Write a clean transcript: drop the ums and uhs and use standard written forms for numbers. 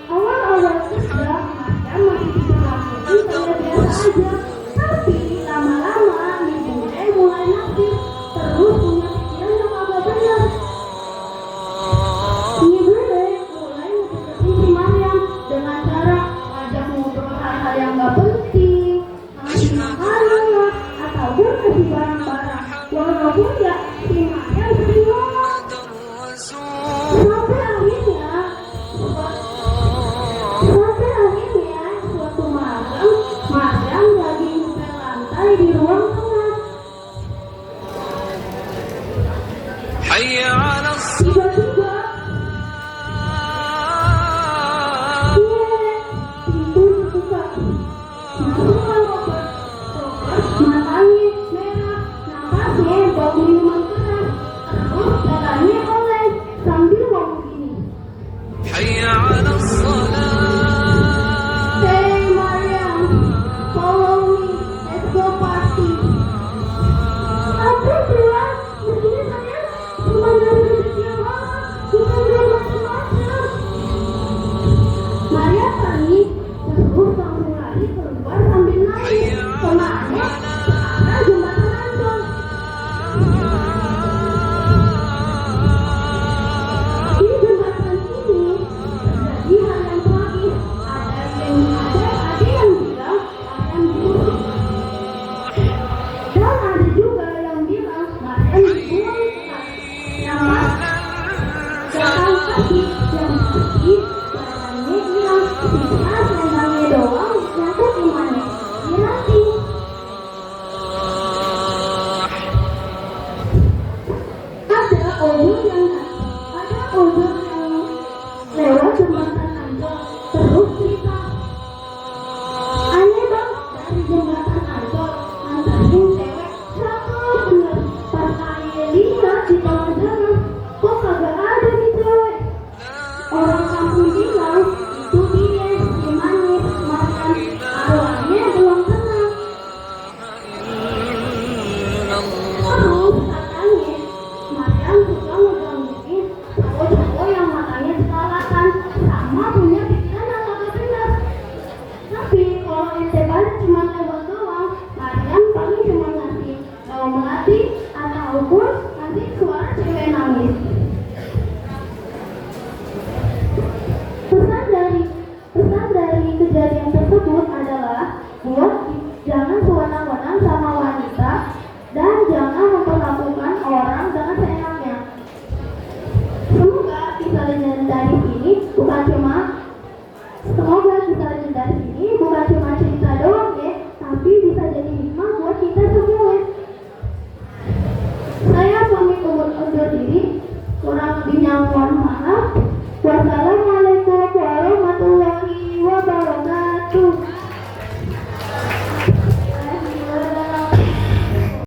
Awal-awal kerja, masih bisa lakukan kayak biasa aja. Tapi lama-lama nih bule mulai naksir, terus punya pikiran yang agak benar. Nih bule mulai mendekati si Maryam dengan cara ngajak ngobrol hal-hal yang gak penting, ngasih makanan lah, ataupun kasih barang-barang. Walaupun ya si Maryam sering nolak. Sampai akhirnya suatu malam Maryam lagi ngepel lantai di ruang tengah. Tiba-tiba pintu terbuka. Masuklah Robert. Matanya merah, napasnya bau minuman keras. Terus dadanya oleng sambil ngomong gini. Hey Maryam, follow me, let's go party. Aku bilang, mestinya saya cuma dari rezeki yang halal, bukan dari macam-macam. Maryam panik, terus langsung lari keluar sambil nangis. Kemana? Ke arah jembatan Ancol. Di jembatan ini terjadi hal yang tragis. Ada yang bilang Maryam dibunuh. Dan ada juga yang bilang Maryam dibuang yang jalan kaki yang sakit, badannya hilang, sisa selendangnya doang yang keimannya diranting. Ada ojol yang lewat jembatan Ancol terus cerita, aneh bang, dari jembatan Ancol nganterin cewek cakep bener. Pas saya lihat di tengah jalan, kok kagak ada nih cewek. Orang kampung bilang itu dia si manis Maryam, arwahnya belum tenang. Terus katanya Maryam suka ngegangguin cowok-cowok yang matanya sekalatan sama punya pikiran yang agak benar. Tapi kalau ente balik cuma lewat doang, Maryam paling cuma ngasih daun melati ataupun ngasih suara cewek nangis. Pesan dari kejadian tersebut adalah buat jangan sewenang-wenang sama wanita dan jangan memperlakukan orang dengan seenaknya. Semoga kisah dari sini bukan cuma cerita doang ya, tapi bisa jadi hikmah buat kita semua. Saya pamit undur diri, kurang lebihnya mohon maaf.